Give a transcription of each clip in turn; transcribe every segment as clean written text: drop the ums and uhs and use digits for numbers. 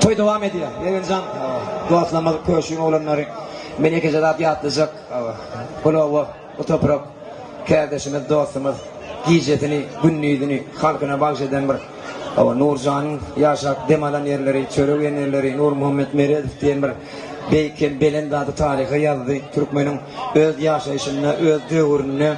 Toý dowam edýär. Begenjan, dostlarymyz, köşüň oglanlary, men ýekeje zat ýatlajak. Bu oba, bu toprak kärdeşimiz, dostumyz gijesini, gündizini halkyna bagyş eden bir Nurjanyň ýaşap dem alan ýerleri, çörek iýen ýerleri Nurmuhammet Meredow diýen bir beýik hem belent ady taryha ýazdy. Türkmeniň öz ýaşaýşynda, öz döwründe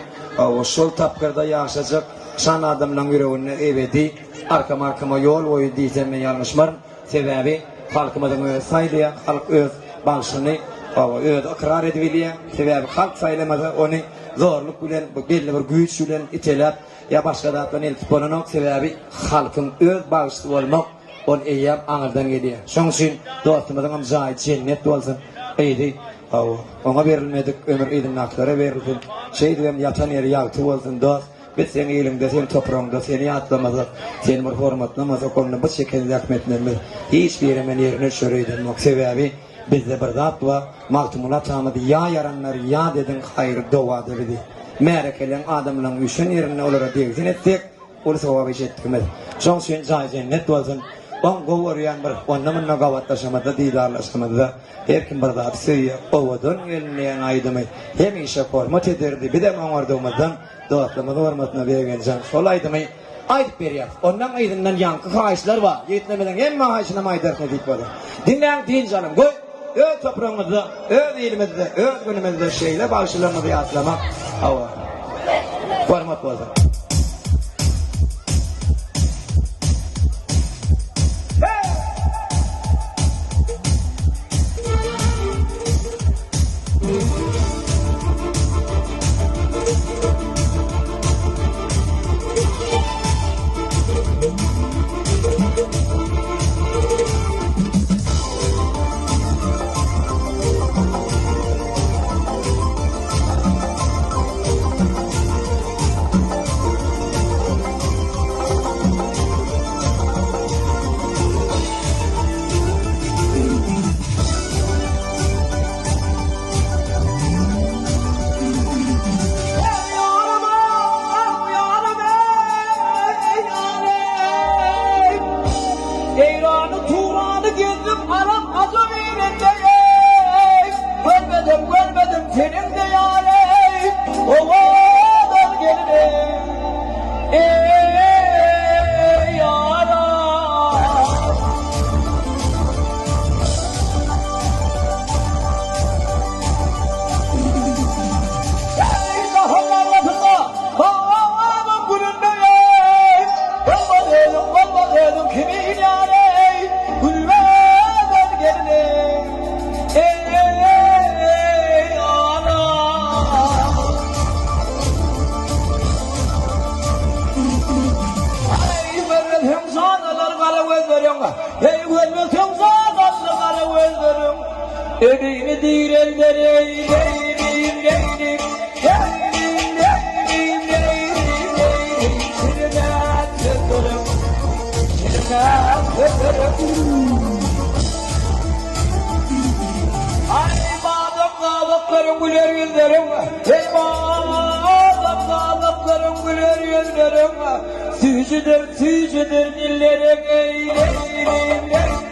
şol tapgyrda ýaşajak şan adamlaryň ýüreginde ebedi Arkama-arkama ýol boýy diýsem men ýalňyşmaryn. Sebäbi halkymyzyň özi saýlaýar, halk öz bagşyny hawa özi ykrar edibilýär. Sebäbi halk saýlamasa ony zorluk bilen belli bir güýç bilen iteläp ýa başga zat bilen eltip bolanok. Sebäbi halkyň öz bagşysy bolmak ol eýýäm aňyrdan gelýär. Şoň üçin dostumyzyňam jaýy jennet bolsun. Yzy hawa oňa berilmedik ömür yzyndakylara berilsin. Şeýdibem ýatan ýeri ýagty bolsun dost. Biz seň iliňde, seň topragyňda seni ýatlamasak, seni bir hormatlamasak, onda bu çeken zähmetlerimiz hiç birem ýerine düşer öýdemok. Sebäbi bizde bir zat bar, Magtymguly atamyz ýa ýaranlar ýat ediň haýry dowada bizi. Märekeleň adamlaň üýşen ýerinde olara degsin etsek, uly sogap iş etdigimiz. Şoň üçin jaýy jennet bolsun. Oň gowy görýän bir onda-munda gabatlaşamyzda, didarlaşamyzda her kim bir zady söýýär. Owadan gelin diýen aýdymy hemişe hormat ederdi. Bizem oňardygymyzdan Dostumyz hormatyna Begenjan şol aýdymy aýdyp berýär. Ondan yzyndan ýaňky haýyşlar bar. Ýigitlerimiziň hemme haýyşynam aýdarys nesip bolsa. Diňläň dynç alyň. Goý, öz topragymyzda, öz ilimizde, öz günümizde şeýle bagşylarymyzy ýatlamak, hawa, hormat bolsun. Eýrany Turany gezdim Arap ajam ilinde eý Görmedim görmedim seniň deý eý Owadan gelin eý ýaram. Eý, jahan arasynda babamyň gününde eý, Bolmaz özüň, bolmaz özüň kimin ýar eý, Gülbeden gelin eý, eý, anam. Eý, görmeseň jan alar gara gözleriň, Eý, görmeseň jan alar gara gözleriň. Ölini direlder eý leýlim leýlim Leýlim leýlim leýlim leýlim Şirinäp sözlerim Şirinäp sözlerim Aý badam gabaklaryň güler ýüzleriň Eý badam gabaklaryň güler ýüzleriň Süýjüdir süýjüdir dilleriň eý leýlim leýlim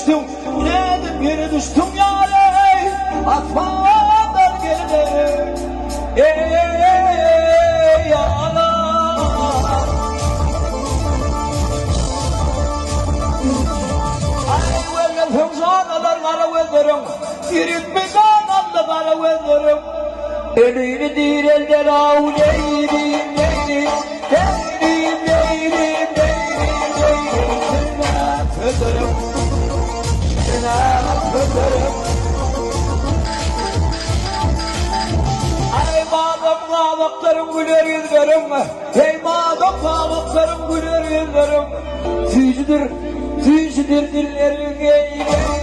düşdüň, nädip ýere düşdüň ýaly, asmandan geldim, eý, ýalam. Aý, welin jan alar gara gözleriň, Ýürekmi gan aldy gara gözleriň. Ölini direlder aw leýlim, leýlim, Leýlim, leýlim, leýlim, leýlim, Sürmä sözlerim, sürmä sözlerim. Aý, badam gabaklaryň güler ýüzleriň, Eý, badam gabaklaryň güler ýüzleriň, Süýjüdir, süýjüdir dilleriň, eý, leýlim.